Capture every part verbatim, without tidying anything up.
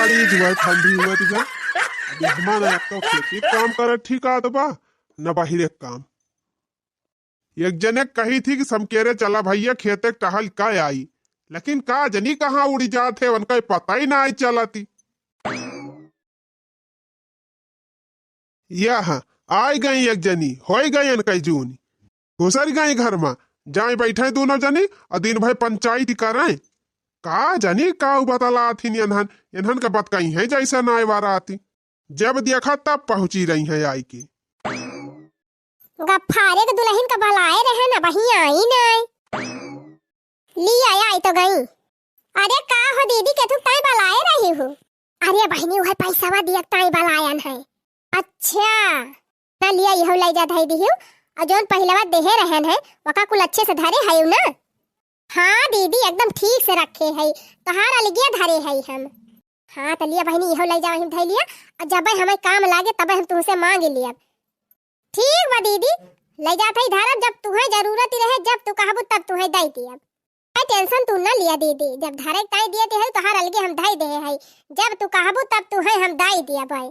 तेज हुआ, ठंडी हुआ, तो जा। अभी हमारा अब तो खेती काम करत ठीक आत बा, न बाहिरे काम। एक जने कही थी कि समकेरे चला भैया खेते टहल का आई, लेकिन का जनी कहाँ उड़ी जात है, उनका पता ही ना आई चलती। यह आई गई एक जनी, होई गई इनका जून, घुसर गई घर में, जाए बैठे दोनों जनी और दिन भर पंचायती करें। का जनी का उ बतलात हिन इन्हन, इन्हन का बतकही है जैसे नाय वाराती। जब देखा तब पहुंची रही है आई के। गफ्फारे के दुल्हन का बलाए रहे ना, वहीं आई नाय। लिया आई तो गई। अरे का हो दीदी, के तू ताई बलाए रही हो? अरे बहिनी, वह पैसवा दिया ताई बलायन है। अच्छा, ना लिया, यहो ले जा धई दिहु। और जौन पहिलवा देहे रहन है, वका कुल अच्छे से धरे है ना? हाँ दीदी, एकदम ठीक से रखे है, तोहार अलगिया धरे है हम। हाँ तो लिया बहिनी, यहो ले जा, वहीं धई लिया, और जब हमें काम लागे तब हम तुमसे मांग लिया। ठीक बा दीदी, ले जात है धरब, जब तुहें जरूरत ही रहे, जब तू कहबू तब तुहें दे दिया। ए, टेंशन तू ना लिया दीदी, जब धरे के ताई दिए थे है, तोहार अलगे हम धाई दे है, जब तू कहबू तब तुहें हम दाई दिया भाई।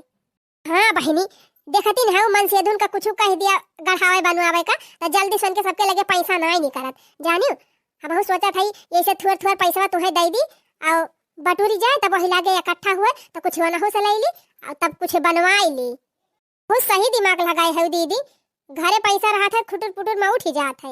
हाँ बहिनी, देखती न हऊ मन से धुन का कुछ कह दिया गढ़ावे बनवावे का, तो जल्दी सुन के सबके लगे पैसा ना ही निकलत, जानियो। हम बहुत सोचा था ऐसे थोड़ थोड़ पैसा तुहें दे दी, और बटूरी जाए तब वही लागे इकट्ठा हुए तो कुछ होना हो से ले ली, और तब कुछ बनवाई ली। बहुत सही दिमाग लगाए है दीदी, घरे पैसा रहत है खुटुर पुटुर में उठ ही जात है।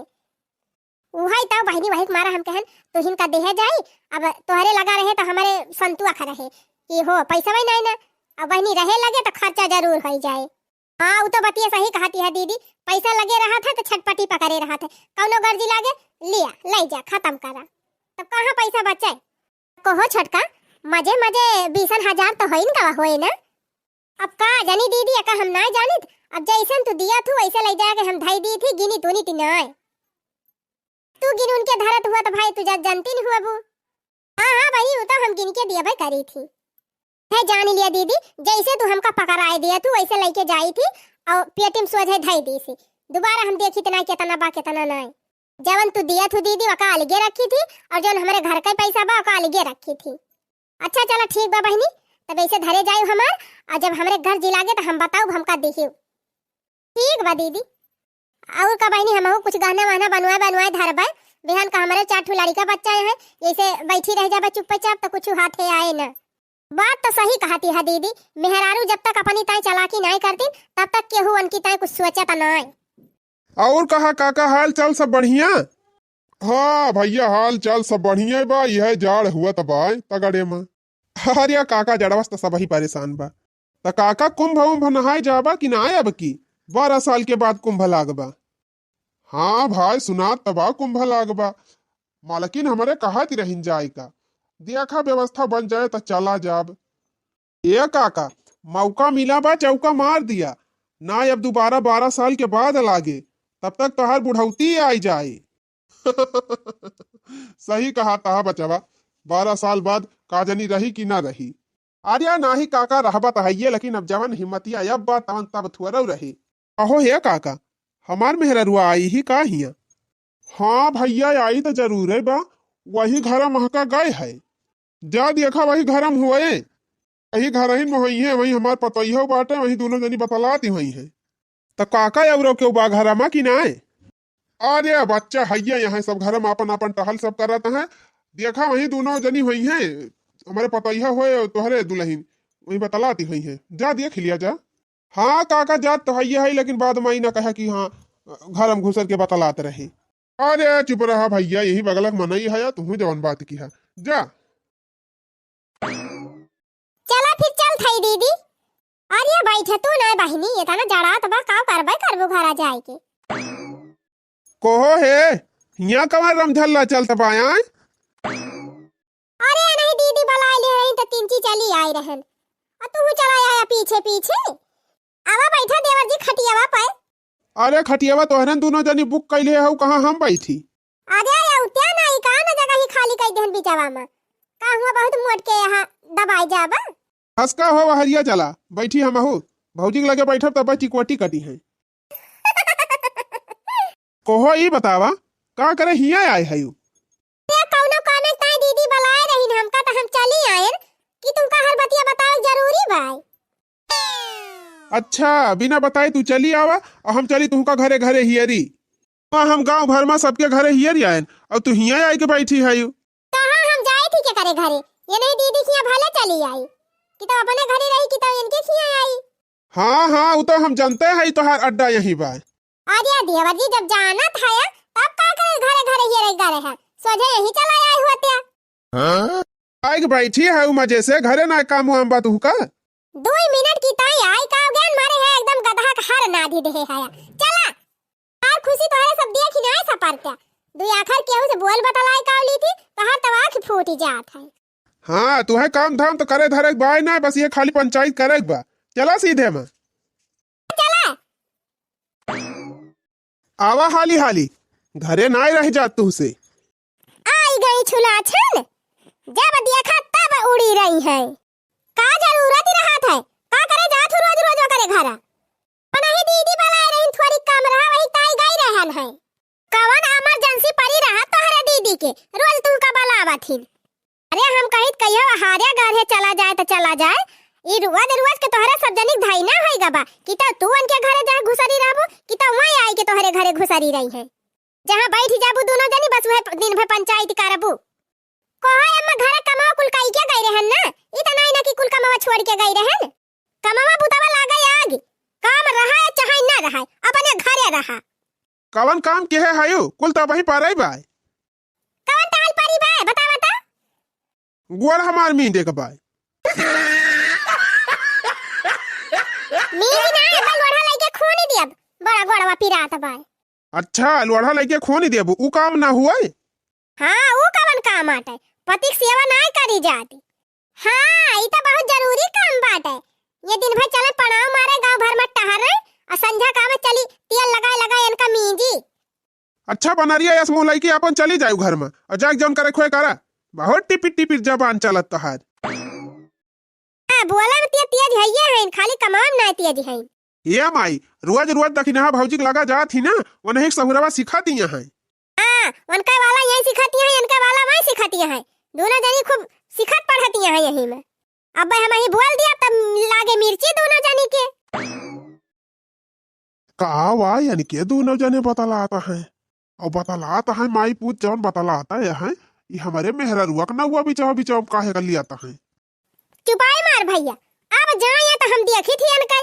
उहई तउ बहिनी, वही के मारा हम कहन, तुहिन का देहे जाई, अब तोहरे लगा रहे तो हमरे संतुआ खा रहे कि हो पैसा वही नहीं ना, अब बहिनी रहे लगे तो खर्चा जरूर होई जाए। हाँ, उ तो बतिया सही कहती है दीदी, पैसा लगे रहा था तो छटपटी पकड़े रहा था, कौनो गर्जी लागे, लिया, ले जा, खत्म करा, तब कहाँ पैसा बचे? कहो छोटका, मजे मजे बीसन हजार तो होइन का होए ना? अब का जानी दीदी, एका हम नाय जानित। अब जैसन तू दिया थू, वैसे ले जाके हम धई दी थी, गिनी तूनी ती नाय। तू गिन उनके धरत हुआ तो भाई तू जा-, जानती नहीं हुआ बू। हाँ, हाँ भाई, वो तो हम गिन के दिया भाई करी थी। है जान लिया दीदी, जैसे तू हमका पकड़ाए दिया थू, वैसे लेके जाई थी और पेटी में सोझे धई दी सी। दोबारा हम देखी तना कितना बा, कितना नाय। जवन तू दिया थू दीदी, वका अलगे रखी थी और जवन हमारे घर का पैसा बा, वका अलगे रखी थी। अच्छा, चला ठीक बा बहिनी, तब ऐसे धरे जायु हमार, और जब हमरे घर जी लागे तो हम बताऊ, हमका दिहियो। ठीक बा दीदी। और का बहिनी, हमहू कुछ गहना वहना बनवाए बनवाए धरबे, बिहान का हमारे चार ठो लड़का बच्चा है, ऐसे बैठी रह जाबे चुप्पे चाप तो कुछ हाथे आए ना। बात तो सही कहती है दीदी, मेहरारू जब तक अपनी ताई चालाकी नहीं करती, तब तक केहू उनकी ताई कुछ सोचत नाय। और कहा काका, हाल चाल सब बढ़िया? हाँ भैया, हाल चाल सब बढ़िया बा, यह जाड़ हुआ त बा तगड़े में। अरे काका, जड़वा से त सबही परेशान बा। त काका, कुंभ उंभ नहाए जाबा कि ना अब की? बारह साल के बाद कुंभ लाग बा। हाँ भाई, सुनात त बा कुंभ लाग बा, मालकिन हमरे कहत रहिन जाए का। देखा व्यवस्था बन जाए त चला जाब। ए काका, मौका मिला बा, चौका मार दिया। ना अब दोबारा बारह साल के बाद लागे, तब तक तोहार बुढ़ौती आई जाए। सही कहा तहा बचवा, बारह साल बाद का जनी रही कि ना रही। अरे नाही काका, रहबा त हइये, लेकिन अब जवन हिम्मतिया अब बा तवन तब थुअरौ रही। अहो हे काका, हमार मेहररुआ आई ही का हिया? हाँ भैया, आई त जरूरे बा, वही घर महका गए है। जा देखा, वही घर में हुए, वही घर ही में हुई है, वही हमार पतोहियो बाटे, वही दोनों जनी बतलाती हुई है। त काका, अउरो केहू बा घर में कि नाय? अरे बच्चा, हइया यहाँ सब घर में आपन आपन टहल सब करत हैं। देखा, वही दोनों जनी हुई हैं, हमारे पतोहिया होए और तोहरे दुल्हन, वही बतलाती हुई हैं। जा देख लिया जा। हाँ काका, जात तो हइया है, लेकिन बाद में ई ना कहा कि हाँ, घर में घुसर के बतलात रहे। अरे चुप रहा भैया, यही बगलक मनई है, तू जवन बात की है, जा। चला फिर चल थई दीदी। अरे बैठे तू ना बहिनी, इतना जड़ात बा, का करबे करबो घरा जाए के। कहो हे, हियाँ कवन रमझल्ला चलत बा आय? अरे नहीं दीदी, बलाए ले रही तो तिनची चली आए रहन, आ तू चला आया पीछे पीछे। आवा बैठा देवर जी खटियावा पे। अरे खटियावा तोहरन दोनों जनी बुक कैले हऊ, कहाँ हम बैठी? अरे उत्या ना, ई का ना जगह ही खाली कर देहन बिचवा में। का हुआ बहुत मोट के यहाँ दबाई जाबा? हंसका हो वहरिया चला, बैठी हमहू। भौजी के लगे बैठब तब चिकोटी कटी है। कहो ई बतावा, का करे हिया आए हयू? ते कौनो कामे ताई दीदी बलाए रहीन हमका त हम चली आएन कि तुमका हर बतिया बता जरूरी बाय। अच्छा, बिना बताए तू चली आवा, अउर हम चली तुहका घरे घरे हियरी। हाँ, हम गाँव भर मा सबके घरे हियरी आयन, अउर तू हियाँ आइके बैठी हयू। कहाँ हम जाए थी के करे घरे, ये नहीं दीदी खियाँ भले चली आई, कि तो अपने घरे रही, कि तो इनके खियाँ आई। हाँ, हाँ, उ तो हम जनते हई, तोहार अड्डा यहीं बा। अरे देवर जी, जब जानत हया, तब का करे घरे घरे हियरे गए हैं, सोझे यहीं चला आए होते। हाँ? आइके बैठी हयू मजे से, घरे ना काम वाम बा तुहका? दुई मिनट की ताई आई का ज्ञान मारे है, एकदम गदहा का हर नाधी देहे हया। चला, आर खुशी तोहरे सब देखी ना ऐसा परत्या। दुई आखर केहू से बोल बतलाई का ली थी, तोहार तब आँख फूटी जात है। हाँ, तुहे काम धाम तो करे धरे के बाय ना, बस ये खाली पंचायत करे के बा। चला सीधे मा। चला। आवा हाली हाली, घरे नाय रह जात तुहसे। आई गई छुलाछन, जब देखा तब उड़ी रही है। का जरूरत रहत है, का करे जात हूँ रोज रोज ओकरे घरा? अपना ही दीदी बुलाए रही, थोड़ी काम रहा, वही ताई गई रहन है। कवन emergency पड़ी रहा तोहरे दीदी के, रोज तुहका बुलावत हिन। अरे हम कहित कहियो हारे गाढ़े चला जाए त चला जाए, ई रोज रोज के तोहरे सब जनिक धाई ना होई गबा, कि तो तू उनके घरे जाए घुसरी रहबू, कि तो वहीं आई के तोहरे घरे घुसरी रही है। जहाँ बैठ जाबू दोनों जनी, बस वह दिन भर पंचायत करबू। कहो अम्मा, घरे कमावा कुल काई के गई रहन ना, ई त नाई ना कि कुल कमावा छोड़ के गई रहन। कमावा बुतावा लागे आग, काम रहा चाहे ना रहा, अपने घरे रहा। कवन काम केहे हयू? कुल तो वहीं पर ही बाय। कवन टहल परी बाय, बतावा त। गोड़ हमार मींजे के बाय। मींज ना, अपन गोड़वा लइके खूनी दियब, बड़ा गोड़वा पिरात बाय। अच्छा, लोढ़ा लइके खूनी देबू, उ काम ना हुए? हाँ, उ कवन काम आटे? पति के सेवा नाय करी जाती। हाँ, ई त बहुत जरूरी काम बाटे। ये दिन भर चले पड़ाव मारे, गांव भर मा टहरे, अउर संझा का में चली तेल लगाए लगाए इनका मींजी। अच्छा, बनरिया यस मुँह लइके अपन चली जायू घर मा, अउर जाके जौन करे खोए करा। बहुत टिपिर टिपिर जबान चलत तोहार। हाँ, बोले में ते-, तेज हइये हइन, खाली कमावे में नाय तेज हइन। ए माई, रोज रोज दखिनहा भौजी के लगा जात ही ना, वनही के सहुरवा सिखा दिया है। हाँ, उनका वाला यहीं सिखा दिया है, इनका वाला वहीं सिखा दिया है। दोनों जनी खूब सिखत पढ़त यहाँ यहीं में। अब हम ही बोल दिया तब लागे मिर्ची दोनों जनी के। का वा, इनके दोनों जने बतलात हैं। अउर बतलात हैं, माई पूत जौन बतलात हैं, ई हमरे मेहररुआ के नउआ बिचाव बिचाव काहे कर लियात हैं। चुपाई मार भइया, अब जाए त हम देखी थी इनके।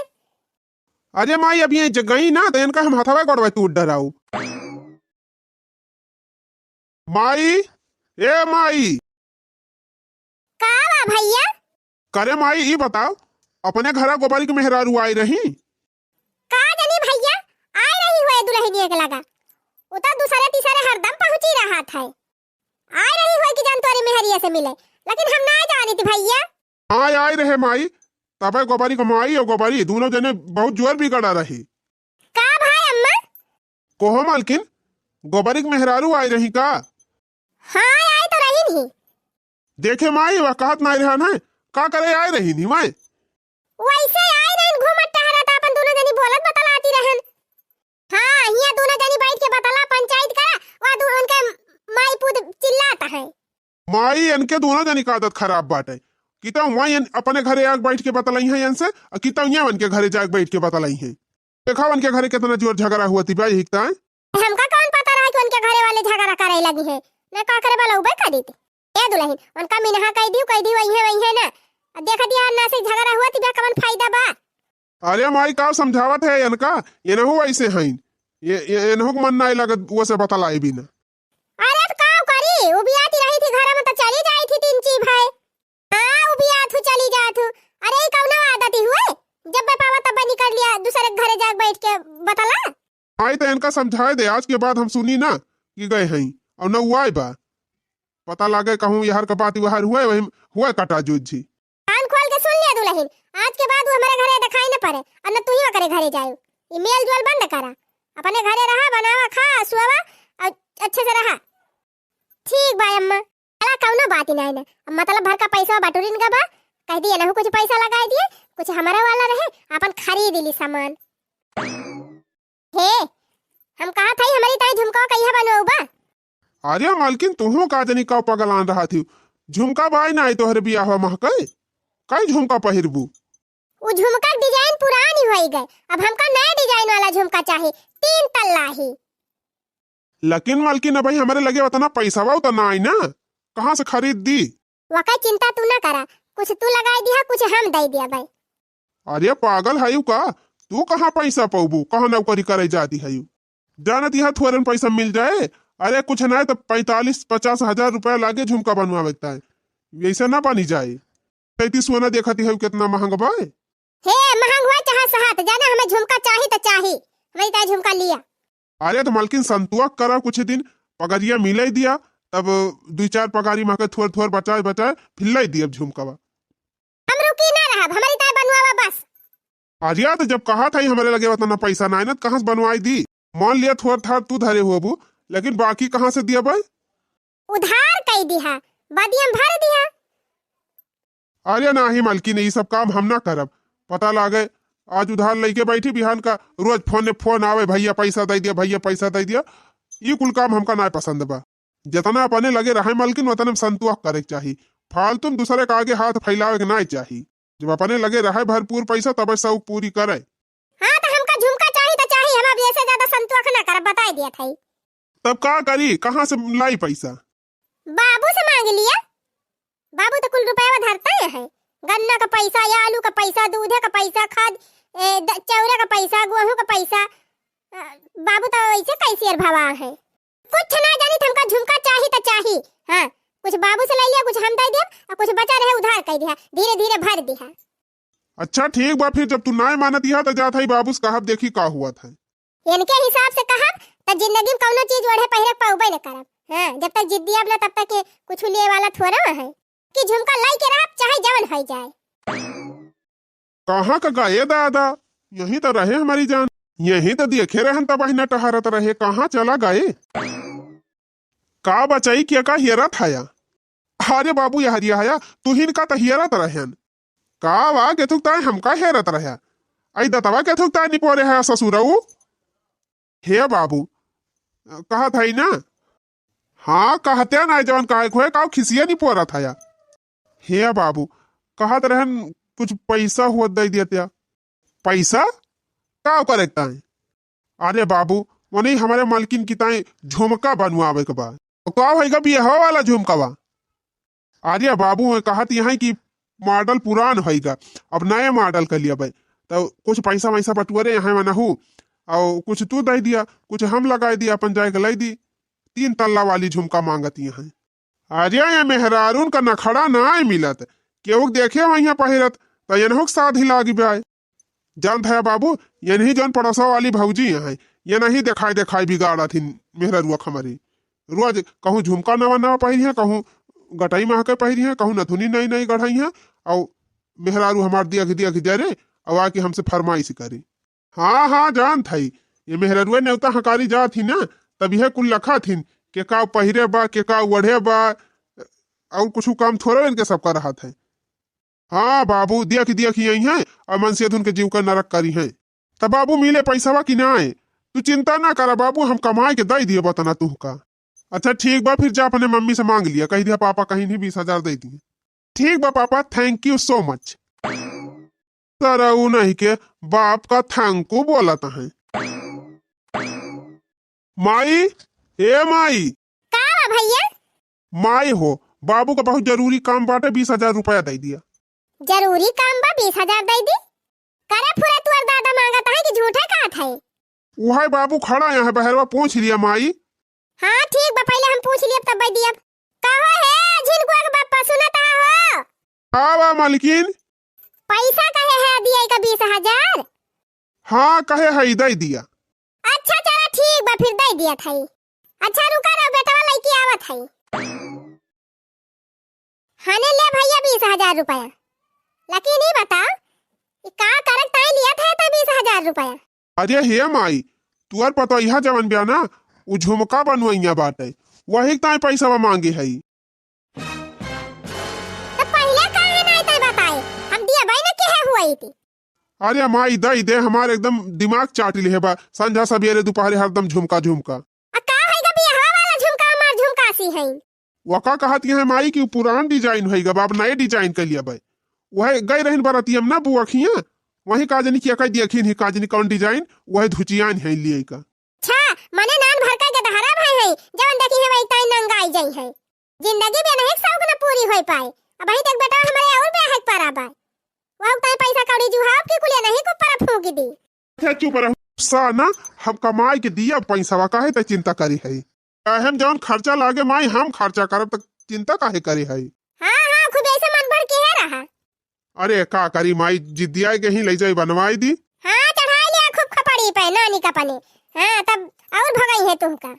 अरे माई, अब ये ज-, गई ना, त इनका हम हथवा गोड़वा तूड़ डराऊ। माई, ए माई। का बा भइया? करे माई, ई बताओ, अपने घरा गोबरी के मेहरारू आई रही? का जानी भइया, आई रही हुए दुल्हनिया के लगा। उ तो दूसरे तीसरे हरदम पहुँची रहत है। आई रही हुए कि जान तोरी मेहरिया से मिले, लेकिन हम ना जानित भइया। हाँ, आई रहे माई, तबे गोबरी के माई अउर गोबरी दोनों जने बहुत जोर बिगड़ा रही। का भाई अम्मा? कोहो मालकिन, गोबरी के मेहरारू आई रही का? हाँ, आई तो रही नहीं। देखे माई, वह कहत नाई रहन है, का करे आई रही नहीं माई? वैसे आई रहन, घूमत टहरत, अपन दोनों जनी बोलत बतलाती रहन। हाँ, हियाँ दोनों जनी बैठ के बतला पंचायत करा, वह दो उनके माई पूत चिल्लात है। माई, इनके दोनों जनी का आदत खराब बाटे। कितौ वहीं अपने घरे आग बैठ के बतलाई है इनसे, अउर कितौ यहाँ उनके घरे जाग बैठ के बतलाई है। देखा उनके घरे कितना जोर झगड़ा हुआ थी बा, यही ताई। हमका कौन पता रहा कि उनके घरे वाले झगड़ा करे लगी है, ना का करे वाला उबे कर देते। ए दुल्हन, उनका मिनहा कह दियो, कह दियो वही है, वही है ना। अब देखा दिया ना से झगड़ा हुआ थी बा, कवन फायदा बा? अरे माई, का समझावत है इनका? इनहू ऐसे हईन। ये, ये, इनहू के मन नाई लगत, वो से बतलाए बिना। अरे त का करी, उबियाती रही थी घर में त चली जाई थी तीन ची भाई। हाँ, उबियात हूँ, चली जात हूँ। अरे, ई कौनो आदत ही हुए? जब पावा तब निकल लिया, दूसरे के घरे जाके बैठ के बतला। माई त इनका समझाए दे, आज के बाद हम सुनी ना कि गए हईं, अउर न उआए बा। पता लागे कहूँ यहर का बात वहर हुए, वही हुए कटा जुझी। कान खोल के सुन लिया दुल्हन, आज के बाद वो हमारे घरे दिखाई न पड़े, अउर न तू ही ओकरे घरे जायो। ई मेल जोल बंद करा, अपने घरे रहा, बनावा, खा, सोवा, अउर अच्छे से रहा। ठीक बा अम्मा, चला कौनो बात ही नहीं ना, अब मतलब भर का पैसा बटुरिन का बा, कह दिए ना कुछ पैसा लगाई दिए, कुछ हमारा वाला रहे, अपन खरीद ली सामान। हे, हम कहा था हमारी ताई झुमका कहिया बनवाऊ बा? अरे मालकिन, तुहू का जनी का पगलान रहा थी, झुमका बाय ना आई तोहरे बियाह महके। कई झुमका पहिरबू? उ झुमका design पुरानी होई गए, अब हमका नए design वाला झुमका चाही, तीन तल्ला ही। लेकिन मलकिन, अबही हमरे लगे उतना पैसा बा, उतना आई ना, कहाँ से खरीद दी? वका चिंता तू ना करा, कुछ तू लगाई दिहा, कुछ हम दई दिया भाई। अरे पागल हयू का, तू कहाँ पैसा पौबू, कहाँ नौकरी करे जाती हयू? जानत यहाँ थोरन पैसा मिल जाए, अरे कुछ ना तो पैंतालीस पचास हजार रुपया लागे झुमका बनवावे के ताई, वैसे ना बनी जाए। तैती सोना देखती है कितना महंग बा। हे महंग हुआ चाहे सहात, जाना हमें झुमका चाही तो चाही, हमें ताई झुमका लिया। अरे तो मलकिन संतुआ करा कुछ दिन, पगरिया मिलाई दिया, तब दुई चार पगारी माके थोर थोर बचाए बचाए फिर लाई दिया झुमकावा। हम रुकी ना रहब, हमारी ताई बनवावा बस। अरे तो जब कहा था ही हमारे लगे उतना पैसा ना है ना, तो कहाँ से बनवाई दी? मान लिया थोर थार तू धरे होबू, लेकिन बाकी कहाँ से दिया भाई? उधार कई दिहा, बदियम भर दिहा। अरे नाही मलकिन, ई सब काम हम ना करब। पता लागे आज उधार लइके बैठी, बिहान का रोज फोन ने फोन आवे, "भैया पैसा दे दिया, भैया पैसा दे दिया।" ई कुल काम हमका ना पसंद बा। जितना अपने लगे रहे मलकिन, उतने में संतोष करे के चाही। फालतू में दूसरे के आगे हाथ फैलावे के ना चाही। जब अपने लगे रहे भरपूर पैसा, तब शौक पूरी करे। हाँ, तो हमका झुमका चाही तो चाही, हम अब ऐसे ज्यादा संतोष ना करब, बताई दिया था। तब का करी, कहाँ से लाई पैसा? बाबू से मांग लिया, बाबू तो कुल रुपया धरता है, गन्ना का पैसा, या आलू का पैसा, दूधे का पैसा, खाद, ए, द-, चौरा का पैसा, गेहूं का पैसा। अ, बाबू तो ऐसे कैशियर भवा है, कुछ ना जानी, हमका झुमका चाही तो चाही। हाँ, कुछ बाबू से ले लिया, कुछ हम दे दिया, और कुछ बचा रहे उधार कर दिया, धीरे धीरे भर दिया। अच्छा ठीक बा, फिर जब तू नाय मानत इहा त जात हई बाबू से कहब, देखी का हुआ था। इनके हिसाब से कहब त जिंदगी में कौनो चीज ओढ़े पहिरे पौबे न करब। हाँ, जब तक जिद्दी अब ना तब तक के कुछ लिए वाला थोड़ा है कि झुमका लाई के रहब चाहे जवन हो जाए। कहाँ का गए दादा? यहीं तो रहे हमारी जान, यहीं तो देखे रहन तब न टहरत रहे, कहाँ चला गए? का बचाई के का हेरत हया? अरे बाबू, यहरिया हया, तुहिन का त हेरत रहन। का वा, केथुक ताय हमका हेरत रह्या? आई दतवा केथुक ताय निपोरे हया ससुरऊ? हे बाबू, कहत हई ना? हाँ, कहते ना, जवन कहे खोए, काऊ खिसिया निपोरत हया? हे बाबू, कहत रहन कुछ पैसा हुआ दे देत्या। पैसा? का करे ताय? अरे बाबू, वनी हमारे मलकिन की ताई झुमका बनवावे के बा। तो का होइगा, बियाह वाला झुमका बा? अरे बाबू, मैं कहत यहाँ कि मॉडल पुरान होइगा, अब नए मॉडल के लिए भाई, तो कुछ पैसा वैसा बटुअरे यहाँ में नहू, और कुछ तू दे दिया, कुछ हम लगाई दिया, अपन जाए के लाई दी। तीन तल्ला वाली झुमका मांगत यहाँ। अरे, ये मेहरारून का नखड़ा नाय मिलत। केहू के देखे वहिया पहिरत, त एनहू के साध ही लागी बाय। जानत है बाबू, एनही जौन पड़ोसवा वाली भौजी हैं, एनही देखाई देखाई बिगाड़त हिन मेहरारुआ क हमरी। रोज कहूँ झुमका नवा नवा पहिरी हैं, कहूँ गटई महके पहिरी हैं, कहूँ नथुनी नई नई गढ़ई हैं, और मेहरारू हमार दिया के दिया के दे रे, और आके हमसे फरमाइश करी। हाँ, हाँ, जानत हई, ये मेहररुआ नेवता हकारी जात ही ना, तब यह कुल लखत हिन, के का पहिरे बा, के का ओढ़े बा, और कुछ काम थोड़े इनके सबका रहत है। हाँ बाबू, दिया कि दिया कि यही है, और मनसेधुन के जीव का नरक करी है। तब बाबू मिले पैसवा कि नाय? तू चिंता ना करा बाबू, हम कमाए के दई दिए बतना तुहका। अच्छा ठीक बा, फिर जा अपने मम्मी से मांग लिया, कह दिया पापा कहीं नहीं बीस हजार दे दिए। ठीक बा पापा, thank you so much। सरऊ नहीं के बाप का thank you बोलत हैं। माई, ए माई। का बा भैया? माई हो, बाबू का बहुत जरूरी काम बाटे, बीस हजार रुपया दे दिया। जरूरी काम बा, बीस हजार दे दी? करे फुरे तुअर दादा मांगत है कि झूठे कहत है? उहे बाबू खड़ा यहाँ बहरवा, पूछ लिया माई। हाँ ठीक बा, पहले हम पूछ लियब तब दियब। कहो हे झिनकुआ के बापा, सुनत हो? का बा मलकिन? पैसा कहे है दिए का बीस हजार? हाँ कहे है, दे दिया। अच्छा चला ठीक बा, फिर दे दिया थाई। अच्छा रुका रहो, बेटवा लइके आवत है। हने ले भैया बीस हजार रुपया। लेकिन ई बताओ, ई का करक ताई लिया था तो बीस हजार रुपया? अरे हे माई, तुअर पतोहिया जवन बिया ना, उ झुमका बनवइया बाटे, वही ताई पैसा मांगे है। तो पहले काहे नहीं ताई बताए, हम दिया भाई ना के है हुआ इति। अरे माई, दई दे, हमार एकदम दिमाग चाटी लिहे बा, संझा सबेरे दोपहरे हरदम झुमका झुमका। आ का है गा बियाहवा वाला झुमका, हमार झुमका सी है। वका कहत यह माई कि उ पुरान design होइगा, अब नए design के लिए बे। वही गई रहिन बरतिया में ना बुआ खिया, वही का जनी किया कह दिया खिन ही का जनी कौन design, वही धुचियान है लिए का। अच्छा, मने नान भर का गदहरा भाई है, जवन देखी है वही ताई नंगाई जाई है। जिंदगी में नहीं शौक न पूरी होई पाए। अब वही तक बेटा हमारे और ब्याह है पारा बा। वह ताई पैसा कौड़ी जुहाब की कुलिया नहीं को पर फूक दी। अच्छा चुप रहो। सा ना, हम कमाई के दिया पैसा, काहे त चिंता करी है? काहे हम जौन खर्चा लागे माई, हम खर्चा करब, त चिंता काहे करे है? हाँ, हाँ, खूब ऐसे मन भर के है रहा। अरे, का करी माई, जिद्दिया के ही ले जाई बनवाई दी। हाँ, चढ़ाई लिया खूब खपड़ी पे, नानी का पनी। हाँ, तब और भगाई है तुमका।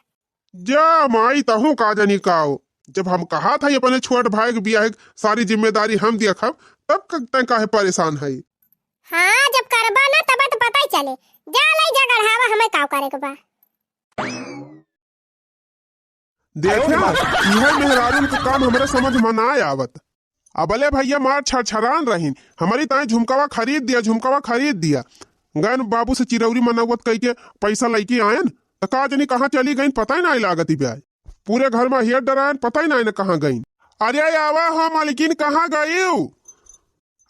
जा माई, तहूँ का जनी काओ। जब हम कहा था अपने छोट भाई के बियाह के सारी जिम्मेदारी हम दिया खब, तब क-, तैं काहे परेशान है? हाँ, जब करबा ना, तब तो पता ही चले। जा ले जा गढ़ावा, हमें काव करे के बा। देखा, इहे मेहरारून के काम हमरे समझ में ना आवत। अबले भैया मार छरछरान रहिन, हमरी ताई झुमकवा खरीद दिया, झुमकवा खरीद दिया। गन बाबू से चिरौरी मनौवत कई के पैसा लइके आयन, त का जनी कहाँ चली गईन, पता ही नाई लागत ही ब्याय। पूरे घर में हेर डरायन, पता ही नाई न कहाँ गईन। अरे आवा हो मालकिन, कहाँ गईउ?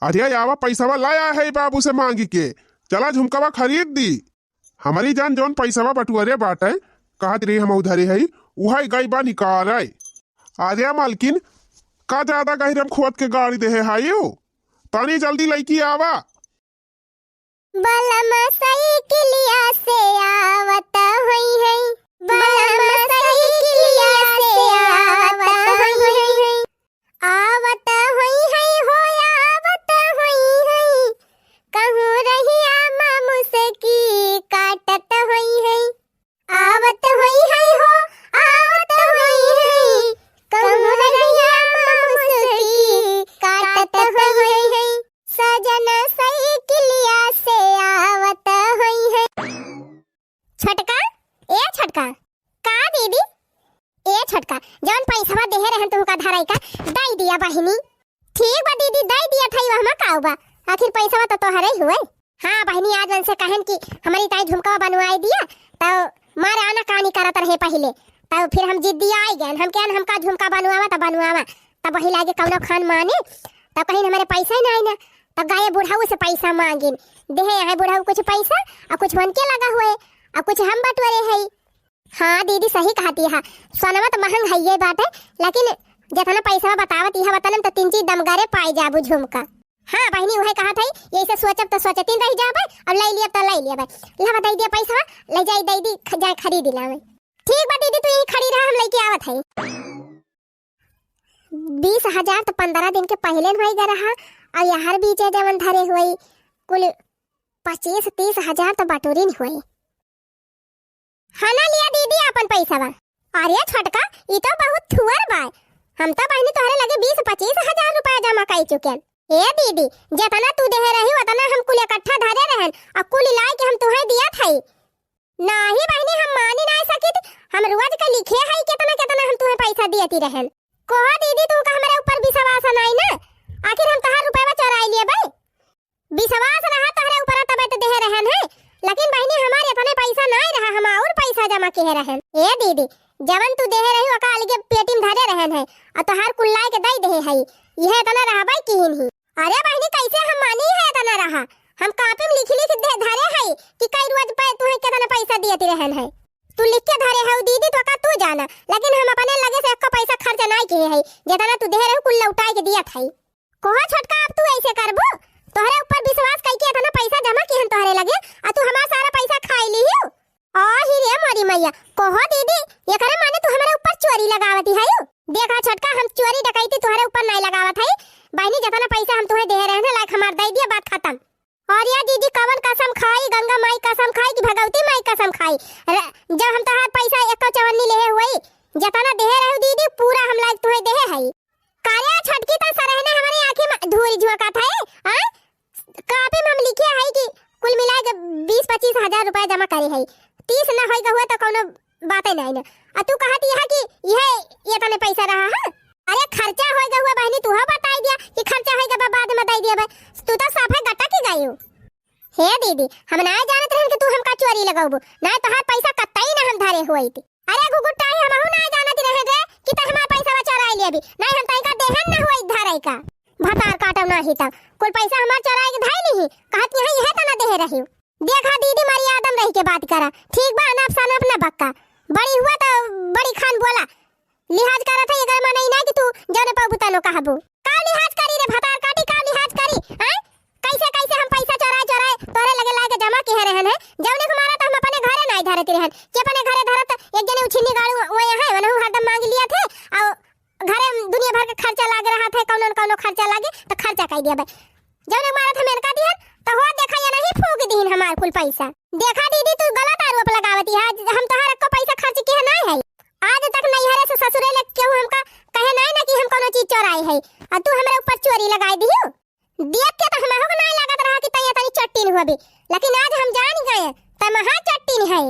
अरे आवा, पैसवा लाया है बाबू से मांगी के, चला झुमकवा खरीद दी। हमरी जान जौन पैसवा बटुअरे बाटे, कहत रही हम उधरे हई, उहई गई बा निकाले। अरे मालकिन, का ज्यादा गहिरम खोद के गाड़ी देहे हाई हो? तनी जल्दी लइकी आवा। बलम साइकिलिया से आवत होई है, बलम साइकिलिया से आवत होई है। आवत होई है हो, आवत होई है, कहूँ रहिया मा मुसकी काटत होई है। आवत होई है हो, आवत होई है, कहूँ रहिया मा मुसकी काटत होई है। सजन साइकिलिया से आवत होई है। छोटका, ए छोटका। का दीदी? ए छोटका, जौन पैसवा देहे रहन तुहका धराई का, दई दिया बहिनी। ठीक बा दीदी, दई दिया थई, वहमा काउ बा, आखिर पैसवा तो तोहरे हुए। हाँ बहिनी, आज उनसे कहन कि हमरी ताई झुमका बनवाई दिया, तो मारे आना कानी करत रहे पहिले, तो फिर हम जिद्दी आई गए, हम कहन हमका झुमका बनवावा तो बनवावा, तब वही लागे कौनो खान माने, तब कहीं हमरे पैसा ही नहीं ना, तब गए बुढ़ऊ से पैसा मांगिन, देहे यहाँ बुढ़ऊ कुछ पैसा, और कुछ उनके लगा हुए, और कुछ हम बटोरे है। हाँ दीदी, सही कहती है, सोनवा तो महंग है ये बात है, लेकिन जितना पैसा बतावत यह वतन तो तीन चीज दमगारे पाए जाबू झुमका। हाँ बहिनी, वही कहत है, यही से सोचब तो सोचतीन रह जाबे, अब ले लिया तो ले लिया, ला दे दिया पैसा, ले जाई दे दी, ख-, जाए खरीद लावे। ठीक बा दीदी, तू यही खड़ी रहा, हम लेके आवत है। बीस हजार तो पंद्रह दिन के पहिले न होई गए रहा, और यार बीचे जवन धरे हुए कुल पच्चीस तीस हजार तो बटोरिन हुए। हना लिया दीदी आपन पैसवा। अरे छोटका, ई तो बहुत थुअर बा। हम तो बहिनी तोहरे लगे बीस पच्चीस हजार रुपया जमा कई चुकेन। ए दीदी, जितना तू देहे रही उतना हम कुल इकट्ठा धरे रहन, और कुल लाई के हम तुहे दिया थई। नाही बहिनी, हम मानी ना सकित, हम रोज का लिखे है कितना कितना हम तुहे पैसा दियती रहन। कोहो दीदी, तुमका हमरे ऊपर विश्वास नाई ना, आखिर हम तहार रुपया चोराई लिए बे। विश्वास रहा तोहरे ऊपर तबे तो देहे रहन है, लेकिन बहिनी हमारे इतने पैसा नाई रहा, हम और पैसा जमा किहे रहन। ए दीदी, जवन तू देहे रही ओका अलगे पेटी में धरे रहन है, और तोहार कुल्लाए के दई देहे है, यह इतना रहबे किहिन ही। अरे बहिनी, कैसे हम मानी है इतना रहा, हम कापी में लिखी लिखी दे धरे है कि कई रोज पे तुहे कितना पैसा दियती रहन है, तू लिख के धरे है दीदी, तो का तू जाना, लेकिन हम अपने लगे से एको पैसा खर्च नाई किहे है, जितना तू देहे रही कुल लौटाए के दियत है। कोहो छोटका, अब तू ऐसे करबू? तोहरे ऊपर विश्वास कइके इतना पैसा जमा किहन तोहरे लगे, आ तू हमार सारा पैसा खाई लिहियो। आ ही रे मोरी मैया, कोहो दीदी, एकरे माने तू हमरे ऊपर चोरी लगावती है? देखा छोटका, हम चोरी डकैती तोहरे ऊपर नहीं लगावत है। बहिनी, जितना पैसा हम तुहे दे रहे हैं, लायक हमार दे दिया, बात खत्म। और या दीदी, कवन कसम खाई, गंगा माई कसम खाई कि भगवती माई कसम खाई, र-, जब हम तोहार पैसा एको चवन्नी लेहे हुई, जितना देहे रहू दीदी, पूरा हम लायक तुहे देहे है। कारे छोटकी, तो सरहने हमरे आँखी में धूल झोंकत है, हाँ? कापी में हम लिखे है कि कुल मिला के बीस पच्चीस हजार रुपया जमा करे है, तीस न होई के हुआ तो कौनो बाते नहीं ना। आ तू कहत यह कि यह ये तने पैसा रहा है? अरे खर्चा होई के हुआ बहिनी, तू हो बताई दिया कि खर्चा होई के बा-, बाद में दे दिया बे। तू तो सब है गटा की गई हो। हे दीदी, हम ना जानत रहन कि तू हमका चोरी लगौबू, ना तोहार पैसा कतई ना हम धरे हुई थी। अरे घुघुटाई, हमहू ना जानत रहे रे कि तै हमार पैसा चोराई लेबी। नहीं हम तैका देहन ना हुई धरे का। भतार काटब नाही तब। कुल पैसा हमार चोराइ के धइ लिही, कहत यहाँ इहे तना देहे रहिउ। देखा दीदी, मर्यादा में रहि के बात करा, ठीक बा? अनाप सनाप न बक्का। बड़ी हुआ त बड़ी खान बोला, लिहाज करत है, एकर माने ई ना कि तू जौने पाउबू तौने कहबू। का लिहाज करी रे भतार काटी, का लिहाज करी? हैं? कैसे, कैसे हम पैसा चोराए, चोराए तोहरे लगे लाके जमा किहे रहन है? जौने के मारा त हम अपने घरे नाहीं धरत रहन, कि अपने घरे धरत, एक जने उछिन्नी गाड़ू वही है, वनहु हरदम मांग लिया थे, और घरे में दुनिया भर के खर्चा लागे रहत है, कौनो न कौनो खर्चा लागे, त खर्चा कइ दिया भाई। जौने मारत हम इनका दिहन, त हो देखा, ये नहीं फूंक दिहिन हमार कुल पैसा। देखा दीदी, तू गलत आरोप लगावती है। आज हम तोहार एको पैसा खर्च किहे नाहीं है। आज तक नैहरे से ससुरे ले केहू हमका कहे नाहीं ना कि हम कौनो चीज चोराए है, और तू हमरे ऊपर चोरी लगाइ दिहू। देख के त हमहू के नाहीं लागत रहा कि तैं तनी चट्टिन होबी, लेकिन आज हम जान गए, तैं महा चट्टिन है।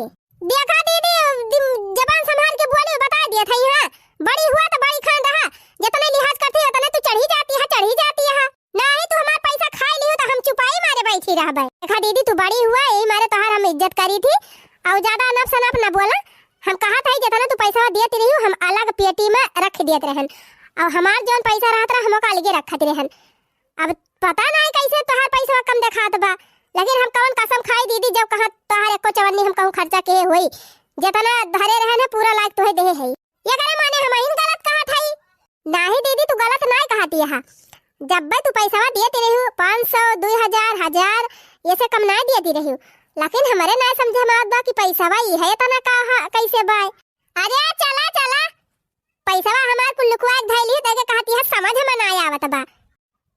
देखा दीदी, दिम-, जबान संभाल के बोली, बताइ दिया था यहाँ। बड़ी हुआ त बड़ी खान रहा, जितने लिहाज करती है, उतने तू चढ़ी जाती है, चढ़ी जाती है। नाही, तू हमार पैसा खाइ लिहू त हम चुपाई मारे बैठी रहबे। देखा दीदी, तू बड़ी हुआ, यही मारे तोहार हम इज्जत करी थी। और ज्यादा अनप सनप न बोला। हम कहा था, जितना तू पैसा देत रहिउ, हम अलग पेटी में रख देत रहन। और हमार जौन पैसा रहत रहा, हम ओका अलगे रखत रहन। अब पता नाही कैसे तोहार पैसा कम देखात बा, लेकिन हम कौन कसम खाई दीदी, जब कहाँ तोहार एको चवन्नी हम कहूँ खर्चा किहे होई। जितना धरे रहन है, पूरा लायक तोहे देहे है। एकरे माने हमहिन गलत कहत हई? नाही दीदी, तू गलत नाही कहती हा। जब्बे तू पैसवा देती रहिउ, पाँच सौ, दुई हजार, हजार, ये से कम नाही देती रहिउ। लेकिन हमरे नाही समझे में आवत बा कि पैसवा ई है इतना का हा, कैसे बा? अरे चला, चला, पैसवा हमार कुल लुकवा के धइली, देके कहती है समझ में नाही आवत बा।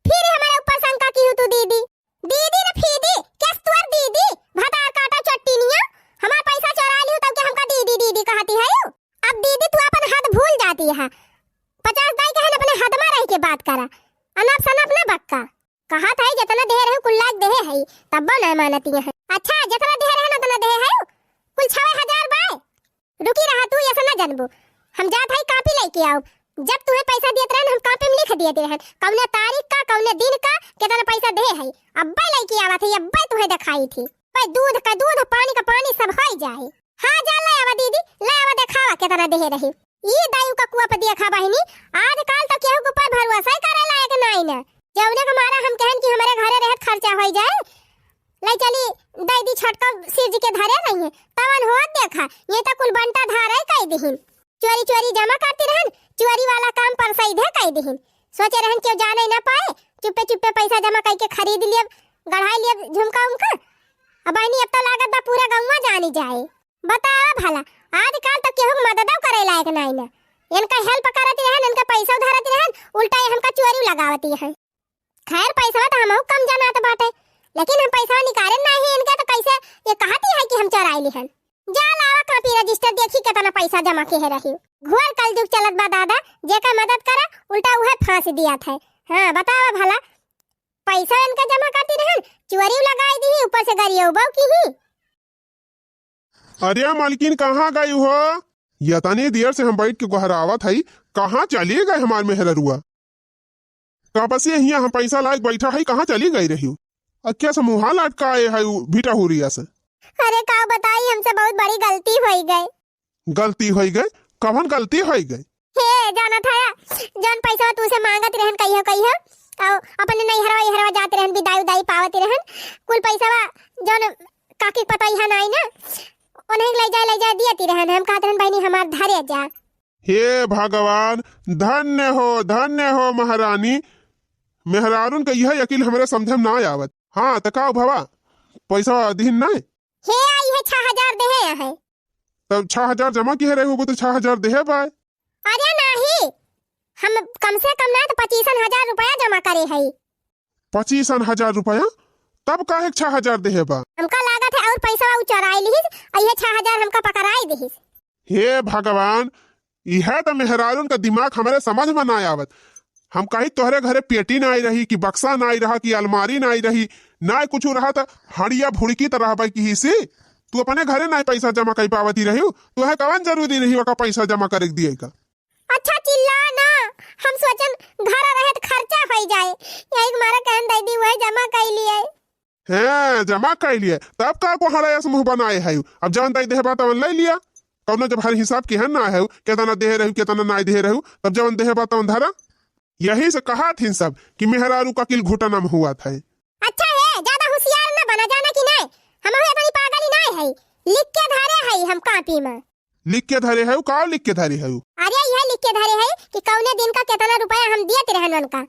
फिर हमरे ऊपर शंका किहू तू दीदी। दीदी न फीदी, केस तोर दीदी, भतार काटा चट्टिनिया, हमार पैसा चोराइ लिहू तब के हमका दीदी दीदी कहती है यू। अब दीदी तू अपन हद भूल जाती है। पचास दाई कहन अपने हद में रह के बात करा, अनप सनप न बक्का। कहा था जितना देहे रहे कुल्ला देहे है, तब्बो न मानती है। अच्छा जितना देहे रहे न उतना देहे है, कुल छवे हजार बाय। रुकी रहा तू, ऐसा ना जानबू। हम जात हई कापी लइके आउब। जब तुहे पैसा दियत रहन, हम कापी में लिख दियत रहन, कौने तारीख का, कौने दिन का, केतना पैसा देहे हई। अब्बे लइके आवत हई, अब्बे तुहे देखाई थी। भाई दूध का दूध, पानी का पानी, सब होई जाए। हाँ, जा ले आवा दीदी, ले आवा, देखावा केतना देहे रही। ई दायु का कुआ पे देखा बहिनी, आजकल तो केहू के ऊपर भरोसा ही करे लायक नाई न। जौने के मारा हम कहन कि हमरे घरे रहत खर्चा होई जाए, ले चली दे दी छोटका सिर जी के धरे रही है, तवन होत देखा, ये तो कुल बंटा धारे कई दिहिन। चोरी चोरी जमा करती रहन, चोरी वाला काम परसैधे कई दिहिन। सोचे रहन केहू जाने ना पाए, चुप्पे चुप्पे पैसा जमा कई के खरीद लियब, गढ़ाई लियब झुमका उमका। अब बहिनी अब तो लागत बा पूरा गौवा जानी जाए। बतावा भला, आजकल तो केहू के मददो करे लायक नाई ना। इनका help करती रहन, इनका पैसा धरती रहन, उल्टा ये हमका चोरी लगावती है। खैर, पैसवा त हमहू कम जनात बाटे, लेकिन हम पैसवा निकारे नाही इनके, त कैसे ये कहती है कि हम चोराई लिहन? जा लावा copy register, देखी केतना पैसा जमा किहे रही। घोर कलजुग चलत बा दादा, जेकर मदद करा, उल्टा उहे फांस दियात है। हाँ, बतावा भला, पैसा इनके जमा करती रहन, चोरी लगाई दी, ऊपर से गरियौबो की ही। अरे मलकिन, कहाँ गई हो? यतनी देर से हम बैठ के गोहरावत हई, कहाँ चली गई हमार मेहररुआ? कब से हियाँ हम पैसा लायक बैठा हई, कहाँ चली गई रही? अखिया से मुँहा लटकाए है उ भीटा हुरिया से। अरे का बताई, हमसे बहुत बड़ी गलती होई गई। गलती होई गई? कवन गलती होई गई? हे, जानत हया, जौन पैसा तू से मांगत रहन कहियो कहियो, और अपने नैहरवा इहरवा जात रहन, बिदाई उदाई पावत रहन, कुल पैसा जौन काकी के पतोहिया नाई ना, उन्हें ले जाए, ले जाए दियती रहन। हम कहत रहन, "बहिनी, हमार धरे जा।" हे भगवान, धन्य हो, धन्य हो महारानी। मेहरारून के यह अकिल हमरे समझे में ना आवत। हाँ, त का भवा, पैसा दिहिन ना? हे, आई है, छह हजार देहे है। तब छह हजार जमा किहे रहे होगो, त छह हजार देहे बा? अरे नाही, हम कम से कम ना त पच्चीसन हजार रुपया जमा करे हई। पच्चीसन हजार रुपया? तब काहे छह हजार देहे बा? हमका लागत है और पैसा उ चोराई लिहिस, और ये छह हजार हमका पकड़ाई दिहिस। हे भगवान, इहे त मेहरारून का दिमाग हमरे समझ में ना आवत। हम कही तोहरे घरे पेटी नाई रही कि बक्सा नाई रहा कि अलमारी नाई रही, नाई कुछ रहा त हड़िया भुड़की त रहबे की ही सी। तू अपने घरे नाई पैसा जमा कर पावती रही, तोहे कवन जरूरी रही ओका पैसा जमा करे के दिए का? अच्छा चिल्ला ना, हम सोचन घर रहे त खर्चा होई जाए, यही के मारे कहन दे दी, वही जमा कर लिए। हैं, जमा कर लिए, तब का कोहड़ा ऐस मुँह बनाए है? अब जवन दे देहे बा तवन ले लिया, कौनो जब हर हिसाब के है ना है, केतना देहे रहू, केतना नाई देहे रहू, तब जवन देहे बा तवन धरा। यही से कहत हिन सब कि मेहरारू का किल घुटना में हुआ था। अच्छा है, ज्यादा होशियार न बना, जाना कि नाय? हमहू इतनी पागल ही नाय है। लिख के धरे है हम कॉपी में। लिख के धरे है? का लिख के धरे है? अरे, यह लिख के धरे है कि कौने दिन का कितना रुपया हम दियत रहन उनका।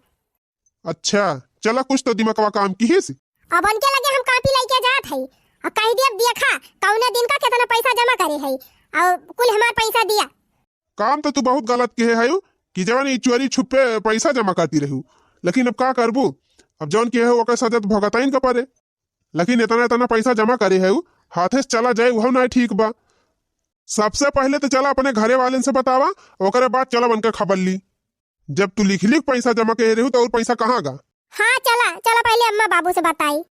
अच्छा, चला, कुछ तो दिमागवा काम किहिस। अब उनके लगे हम कॉपी लेके जात है और कह दिया, देखा, कौने दिन का कितना पैसा जमा करे है और कुल हमार पैसा दिया। काम तो तू बहुत गलत किहे हयू कि जवन ई चोरी छुपे पैसा जमा करती रहू, लेकिन अब का करबू? अब जवन किहे हो ओकर सजा तो भुगताइन का पड़े। लेकिन इतना इतना पैसा जमा करे हयू, हाथे से चला जाए, वह ना ठीक बा। सबसे पहले तो चला अपने घरे वाले से बतावा, ओकरे बाद चला उनके खबर ली। जब तू लिख लिख पैसा जमा करे रहू तो और पैसा कहाँ गा? हाँ, चला चला, पहले अम्मा बाबू से बताई।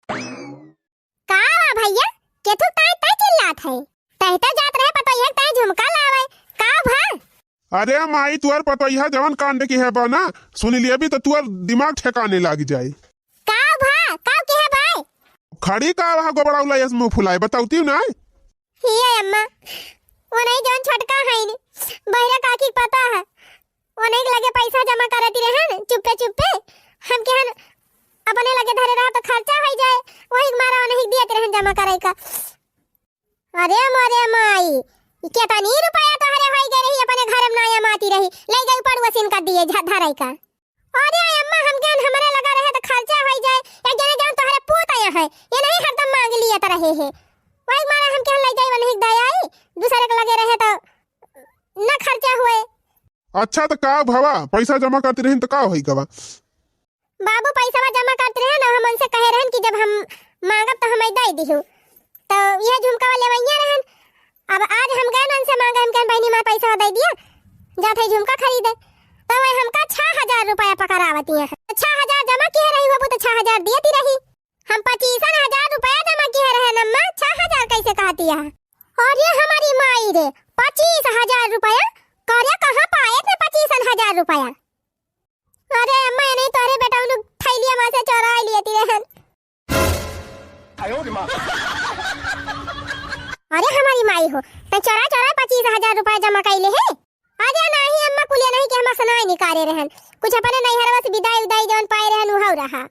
का बा भैया, केथू ताई ताई चिल्लात है? तही तो जात रहे पतोहिया के ताई झुमका लावे, का भा? अरे माई, तुअर पतोहिया जवन कांड किहे बा ना, सुन लिया भी तो तुअर दिमाग ठिकाने लाग जाए। का भा, का किहे बा? खड़ी का वहाँ गोबड़ा उला यस मुँह फुलाए, बताउती ना? हिये अम्मा, वो नहीं जौन छोटका है नी, बहिरा काकी के पता है, वो नहीं लगे पैसा जमा करती रहे न, चुप्पे चुप्पे, हम केहन अपने लगे धरे रहा तो खर्चा हो जाए, वही के मारा वो नहीं दियत रहन जमा करे का। अरे मोरे माई, ई केतनी रुपया तोहरे होई गए रही, अपने घर में ना माती रही, ले गई पड़ुआ सिन का दिए झ-, धरे का। अरे अम्मा, हम केहन हमरे लगा रहे तो खर्चा होई जाए, एक जने जौन तोहरे पूत आया है, ये नहीं हरदम मांग लिए तो रहे है, वही मारा हम केहन ले जाए, वो नहीं दया आई, दूसरे के लगे रहे तो ना खर्चा हुए। अच्छा, तो का भवा, पैसा जमा करती रहिन तो का होई गवा? बाबू पैसा जमा करते रहे ना, हम उनसे कहे रहन कि जब हम मांगब तो हमें दे दिहू, तो यह झुमका वाले वैया रहन। अब आज हम गए ना उनसे मांगे, हम कहन, "बहनी, मार पैसा दे दिया, जात है झुमका खरीदे।" तो वह हमका छह हजार रुपया पकड़ावती है। तो छह हजार जमा किए रही होबू तो छह हजार दियती रही। हम पच्चीसन हजार रुपया जमा किए रहे न अम्मा, छह हजार कैसे कहती है? अरे हमारी माई रे, पच्चीस हजार रुपया? करे कहाँ पाए थे पच्चीसन हजार रुपया? अरे अम्मा, ये नहीं तोरे बेटा उन्हें थैलिया में से चोरा लिए ती रहन। अरे हमारी माई हो, तै चोरा चोरा पच्चीस हजार रुपया जमा कैले है? अरे नाही अम्मा, कुलिया नहीं कि हमार सनाई निकाले रहन, कुछ अपने नैहरवा से विदाई उदाई जौन पाए रहन उहौ रहा।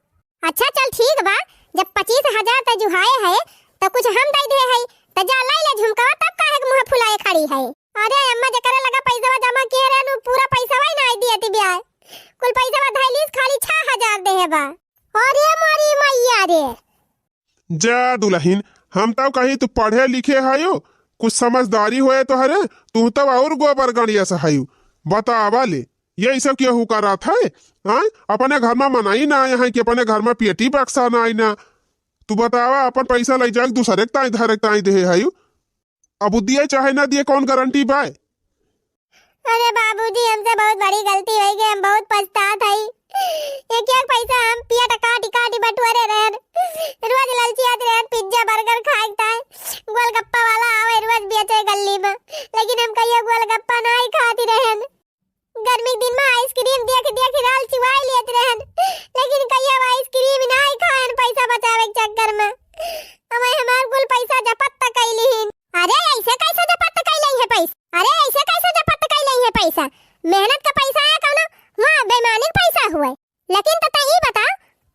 अच्छा चल ठीक बा, जब पच्चीस हजार तै जुहाए है तो कुछ हम दे दे है, तो जा लाई ले झुमका, तब काहे के मुँह फुलाए खड़ी है? अरे अम्मा, जेकरे लगा पैसवा जमा किए रहन उ पूरा पैसवा ही नहीं दिए ती ब्याह, कुल पैसवा धैलीस, खाली छह हजार देहे बा। अरे मोरी मैया रे। जा दुलहिन, हम तब कही तू पढ़े लिखे हयो, कुछ समझदारी होए तोहरे, तू तब और गोबर गणिया से हयो। बतावा ले, यही सब केहू करत है? हाँ? अपने घर में मनई ना आए हैं कि अपने घर में पेटी बक्सा ना आई ना। तू बतावा, अपन पैसा ले जाके दूसरे के ताई धरे के ताई देहे हयो। अब उ दिए चाहे ना दिए, कौन गारंटी बा? अरे बाबूजी, हमसे बहुत बड़ी गलती होइ गई, हम बहुत पछतात हई। एक एक पैसा हम पियट काटी काटी बटोरे रहन, रोज ललचियात रहन, पिज्जा बर्गर खाए के ताई, गोलगप्पा वाला आवे रोज बेचे गल्ली में, लेकिन हम कहियो गोलगप्पा नाहीं खाती रहन। गर्मी के दिन में आइसक्रीम देख देख लाल चुआई लेत रहन, लेकिन कहियो आइसक्रीम नाहीं खाएन पैसा बचावे के चक्कर में। हमें हमार कुल पैसा जपत तक कैली हिन। अरे ऐसे कैसे जपत कैले है पैसा? अरे ऐसे कैसे जपत कैले है पैसा? मेहनत का पैसा है कौनो? वहाँ बेईमानी का पैसा हुए। लेकिन तो तै ई बता,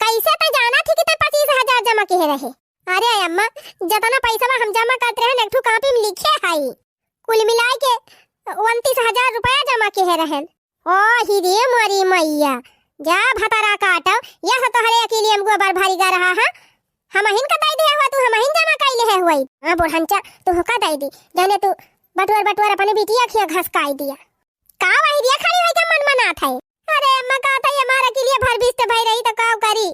कैसे तै जाना थी कि तै पच्चीस हजार जमा किए रहे? अरे अम्मा, जतना पैसा हम जमा करते रहे, एक ठो कॉपी में लिखे हई। कुल मिलाए के उनतीस हजार रुपया जमा किहे रहन। ओ ही रे मोरी मैया, जा भतरा काटो, यह तोहरे अकेले में गोबर भरी गा रहा है। हमहिन का दे दिया हुआ, तू हमहिन जमा कइले है हुई। हाँ बुढ़ंचा, तू हुका दे दी, जाने तू बटुअर बटुअर अपने बिटिया खिया घसकाई दिया। का वही रे खड़ी होई के मन मनात है? अरे अम्मा, का था ये हमारा के लिए भर बिस्त भई रही तो का करी?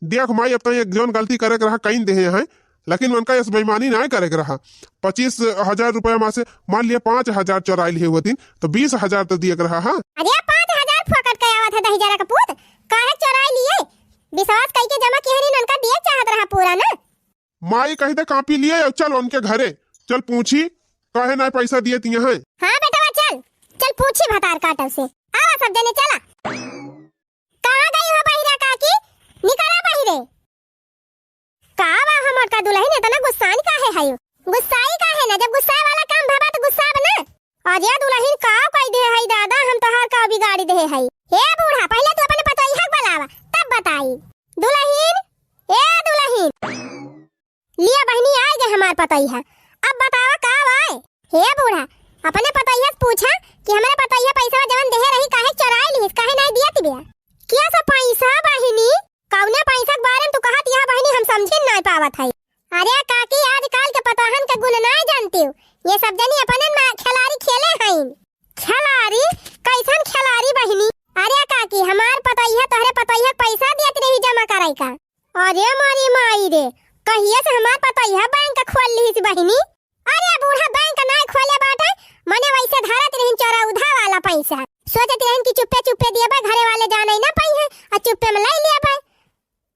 देख माई, अब तो एक जौन गलती करे के रहा, कइन देहे हैं, लेकिन उनका इस बेईमानी ना करे के रहा। पच्चीस हजार रुपया में से मान लिया पाँच हजार चोराई लिए हुए दिन, तो बीस हजार तो दिए के रहा। हाँ, अरे पाँच हजार फोकट के आवत है दही जरा का पूत, काहे चोराई लिए? विश्वास कई के जमा किहरीन, उनका दिए चाहत रहा पूरा ना। माई कही दे कॉपी लिए और चल उनके घरे, चल पूछी काहे ना पैसा दिए तिया हैं। हाँ बेटवा चल, चल पूछी भतार काटल से। आवा सब जने चला। कहाँ गई हो बहिरा काकी? निकला बहिरे। का बा हमर का दुलहिन, इतना गुस्सान काहे हयो? गुस्साई काहे ना, जब गुस्साए वाला काम भवा तो गुस्साब ना। अरे दुलहिन का कई दे हई दादा, हम तोहार का बिगाड़ी दे हई। ए बूढ़ा, पहिले तू अपने पतोहिया के बुलावा, तब बताई। दुलहिन, ए दुलहिन। लिया बहिनी, आइ गए हमार पतोहिया। अब बतावा का बाय? हे बूढ़ा, अपने पतोहिया से पूछा कि हमरे पतोहिया पैसा जवन देहे रही, काहे चोराइ लिहिस, काहे नाहीं दियत बिया? क्या सा पैसा बहिनी? कउने पैसा के बारे में तू कहत यह बहिनी, हम समझिन नाहीं पावत है। अरे काकी, आजकल के पतोहन के गुण नाहीं जानतिउ। ये सब जनी अपने मा-, खेलारी खेले हईन। खेलारी? कैसन खेलारी बहिनी? अरे काकी, हमार पतोहिया तोहरे पतोहिया के पैसा देत रही जमा करइ का। अरे मोरी माई रे, कहिए से हमार पतोहिया बैंक खोल लिहिस बहिनी। अरे बूढ़ा, बैंक नाहीं खोले बाटे, मने वैसे धरत रहिन चोरउधा वाला पैसा। सोचत रहिन कि चुप्पे चुप्पे दियबे, घरे वाले जाने न पइहैं, अउर चुप्पे में लइ लियबे।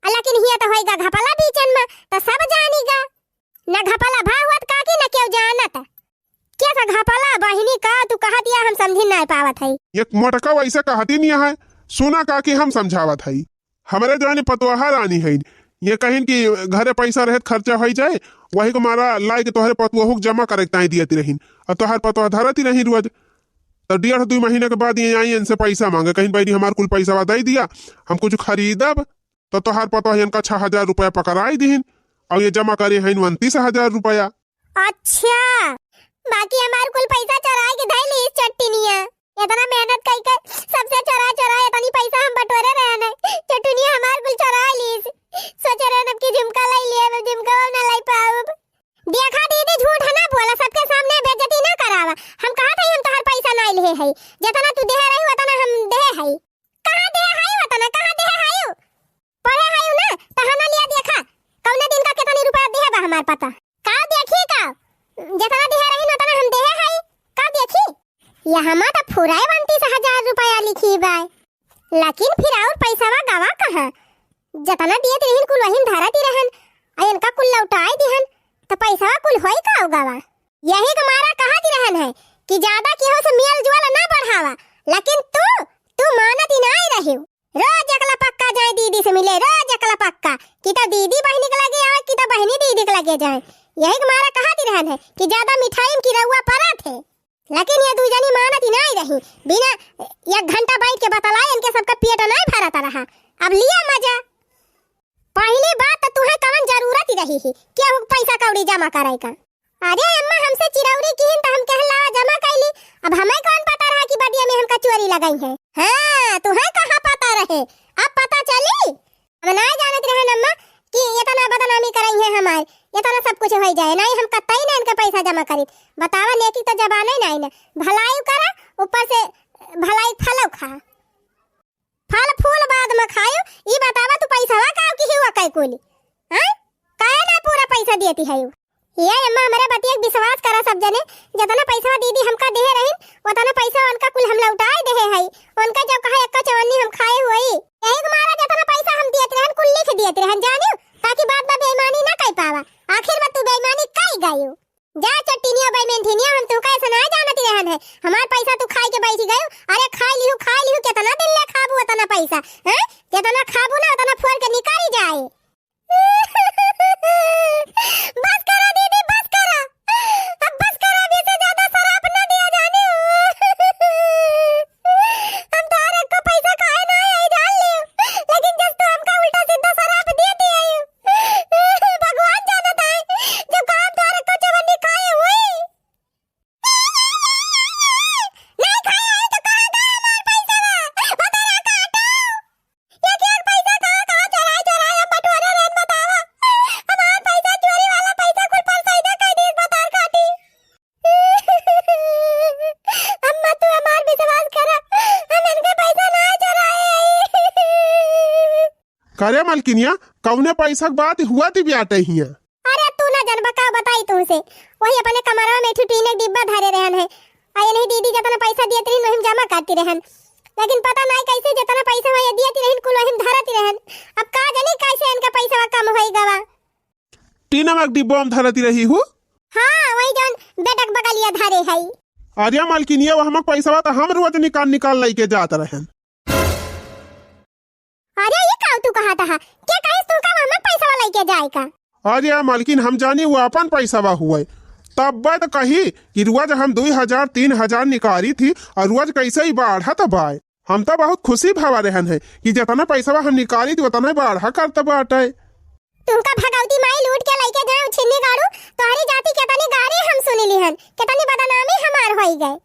अउर लेकिन हियाँ तो होइगा घपला बीचन में, तो सब जानिगा। न घपला भा हुअत काकी, न केहू जानत। के सा घपला बहिनी का तू कहत या, हम समझिन नाहीं पावत है। ये मोटका वैसे कहती नहीं है, सुना काकी, हम समझावत है। हमरे जानी पतोहा रानी हईन। ये कहिन कि घरे पैसा रहे त खर्चा होइ जाए, वही के मारा लाइ के तोहरे पतोहू के जमा करे के ताईं दियत रहिन। अउर तोहर पतोहा धरत ही रही रोज। तो डेढ़ दुइ महीना के बाद ये आई इनसे पैसा माँगे, कहिन, "बहिनी, हमार कुल पैसा दइ दिया, हम कुछ खरीदब।" तो तोहर पतोहा इनका छह हजार रुपया पकड़ाइ दिहिन अउर ये जमा करे हईन उनतीस हजार रुपया। अच्छा, बाकी हमार कुल पैसा चोराइ के धइ लिहिस चट्टिनिया। इतना मेहनत कइ के सबसे चोराइ चोराइ इतनी पैसा हम बटोरे रहन है, चट्टिनिया हमार कुल चोराइ लिहिस। सोचे रहन अब की झुमका लइ लिहे, अब झुमका ना लइ पाउब। देखा दीदी, झूठ ना बोला, सबके सामने बेइज्जती ना करावा। हम कहत हई हम तोहर पैसा नाहीं लिहे हई, जितना तू देहे रही उतना हम देहे हई। कहाँ देहे हई उतना, कहाँ देहे हई? पढ़े हई ना, त हना लिया देखा, कौने दिन का कितनी रुपया देहे बा हमार पता। का देखी का? जितना देहे रही उतना हम देहे हई। का देखी? यहमा त फुराए उनतीस हजार रुपया लिखी बा, लेकिन फिर अउर पैसवा गवा कहाँ? जतना दियत रहिन कुल वहिन धरत ही रहन, अउर इनका कुल लौटाइ दिहन, त पैसवा कुल होई का गवा? यही के मारा कहत ही रहन है कि ज्यादा केहू से मेल जोल ना बढ़ावा, लेकिन तू, तू मानत ही नाहीं रहिउ। रोज एक लपक्का जाए दीदी से मिले, रोज एक लपक्का, कि तो दीदी बहिनी के लगे आवे, कि तो बहिनी दीदी के लगे जाए। यही के मारा कहत ही रहन है कि ज्यादा मिठाई में किरउआ परत है। लेकिन ये दुइ जनी मानत ही नाहीं रही, बिना एक घंटा बैठ के बतलाए इनके सबका पेट नाहीं भरत रहा। अब लिया मजा। पहली बात तो तुहे कवन जरूरत ही रही ही केहू के पैसा कौड़ी जमा करे का? अरे अम्मा, हमसे चिरौरी किहिन त हम कहन लावा जमा कैली। अब हमें कौन पता रहा कि बदिया में हमका चोरी लगई है? हाँ, तुहे कहाँ पता रहे, अब पता चली। हम नाहीं जानत रहन अम्मा कि इतना बदनामी करई है हमार, इतना सब कुछ होइ जाए। नाहीं, हम कतई ना इनका पैसा जमा करी। बतावा, नेकी तो जबाने नाहीं ना। भलाई करा, ऊपर से भलाई फलो खा। फल फूल बाद में खायो, ई बतावा तू पैसवा का किही हुआ कै कुली? हाँ? काहे ना पूरा पैसा देती है यू? ये अम्मा, हमरे बतिया के विश्वास करा सब जने, जतना पैसा दीदी हमका देहे रहिन, उतना पैसा उनका कुल हम लौटाए देहे हई। उनका जब कहा एक्का चवन्नी हम खाए हुई, यही के मारा जतना पैसा हम दियत रहन, कुल लिख दियत रहन, जानियो, ताकि बाद में बेईमानी ना कर पावा। आखिर में तू बेईमानी कर गयो। जा चट्टिनिया बेईमानिया, हम तू कैसे ना जानत रहन है, हमार पैसा तू खाए के बैठ गयो। अरे खाए लिहू, खाए लिहू, कितना दिन ले खाबू उतना पैसा, हैं? जितना खाबू ना उतना फोड़ के निकाली जाए। बस करा दीदी, बस करा। अब बस करा, अब इसे ज्यादा शराब ना दिया जाने। हम तोहरे को पैसा खाए ना आई, जान लियो। लेकिन जब तू हमका उल्टा सीधा शराब दे दिया, भगवान जानत है, जब काम तोहरे को चवन्नी खाए हुई। नहीं खाए आई तो कहाँ गए हमार पैसा बा? बता रहा काटो। एक एक पैसा कहाँ, कहाँ चोराए, चोराए हम बटोरे रहन, बतावा। हमार पैसा, चोरी वाला पैसा कुल परसैदा कर दिस, बतार काटी। अम्मा, तू हमार विश्वास करा, हम इनके पैसा ना चोराए। करे मलकिनिया, कौने पैसा के बात हुआ थी ब्याटे हिया? अरे तू ना जनबा, का बताई तुमसे, वही अपने कमरवा में एक ठो टीने के डिब्बा धरे रहन है, आ ये नहीं दीदी जितना पैसा दियत रही, वही में जमा करती रहन। लेकिन पता नाहीं कैसे जितना पैसा वही दियत रही, कुल वही में धरती रहन। अब का जानी कैसे इनका पैसा कम होई गवा। टीना में डिब्बा में धरती रही हूँ। हाँ, वही जौन बेटक बगलिया धरे है। अरे मलकिनिया, वो हमक पैसा तो हम रोज निकाल निकाल लेके जात रहन। अरे ये का तू कहत हा? के कहिस तू का हमर पैसा लेके जाए का? अरे मालकिन, हम जानी वो अपन पैसा हुए, तब तो कही कि रोज हम दुई हजार, तीन हजार निकारी थी और रोज कैसे ही बढ़त बाय। हम तो बहुत खुशी भवा रहन है कि जेतना पैसवा हम निकाली थी, ओतना बढ़ा करत बाटे। तुमका भगवती माई लूट के लइके जाए उछिन्नी गाड़ू, तोहरी जाति केतनी गारी हम सुनी लिहन, केतनी बदनामी हमार होई गए।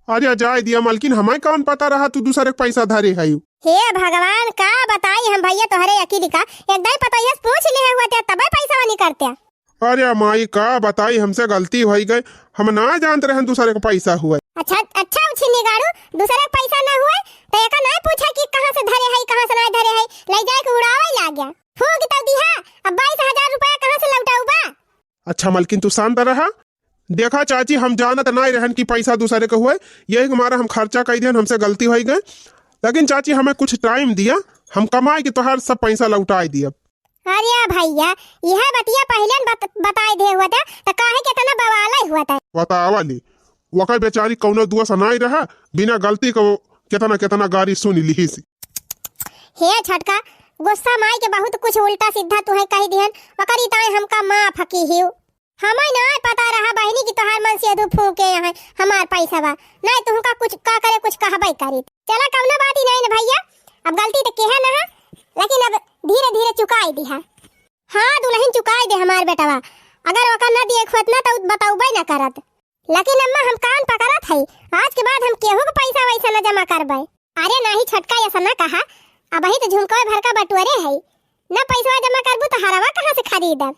अरे जाए दिया मलकिन, हमें कौन पता रहा तू दूसरे के पैसा धरे है। हे भगवान, का बताई हम भैया तोहरे अकिल का, एक दाई पतोहिया से पूछ लिहे हुआ ते तबे पैसा निकरते। अरे माई, का बताई, हमसे गलती होई गई, हम ना जानत रहन दूसरे के पैसा हुआ। अच्छा, अच्छा उछिन्नी गाड़ू, दूसरे के पैसा ना हुआ तो एका ना पूछा कि कहाँ से धरे है, कहाँ से ना धरे है, ले जाए के उड़ावे लाग गया। फूंक तो दिहा, अब बाईस हजार रुपया कहाँ से लौटाऊ बा? अच्छा मलकिन, तू शांत रहा। देखा चाची, हम जानत नाई रहन कि पैसा दूसरे के हुए, यही के मारा हम खर्चा कई दिहन, हमसे गलती होई गए। लेकिन चाची, हमें कुछ टाइम दिया, हम कमाई के तोहार सब पैसा लौटाई दियब। अरे भैया, यह बतिया पहले न बत-, बताए दे हुआ था, तो काहे के इतना बवाल हुआ था? बतावा ली, वकर बेचारी कौनो दोष नाई रहा, बिना गलती को केतना केतना गारी सुन लिहिस। हे छोटका, गुस्सा माई के बहुत कुछ उल्टा सीधा तुहे कही दिहन, ओकरी ताई हमका माफ की हियो। हमें ना पता रहा बहिनी कि तोहार मन से दू फूंके यहाँ हमार पैसा बा, नहीं तुमका कुछ का करे, कुछ कहबे करी। चला कौनो बात ही नहीं न भैया, अब गलती तो केहे ना है, लेकिन अब धीरे धीरे चुकाई दिहा। हाँ दुल्हन चुकाई दे हमार बेटवा, अगर ओकर ना दिए खोत ना तो बतौबे ना करत। लेकिन अम्मा हम कान पकड़त है, आज के बाद हम केहू के पैसा वैसा न जमा करबे। अरे नहीं छोटका ऐसा ना कहा, अब ही तो झुमकवे भर का बटुअरे है, न पैसा जमा करबू तो हरवा कहाँ से खरीदब?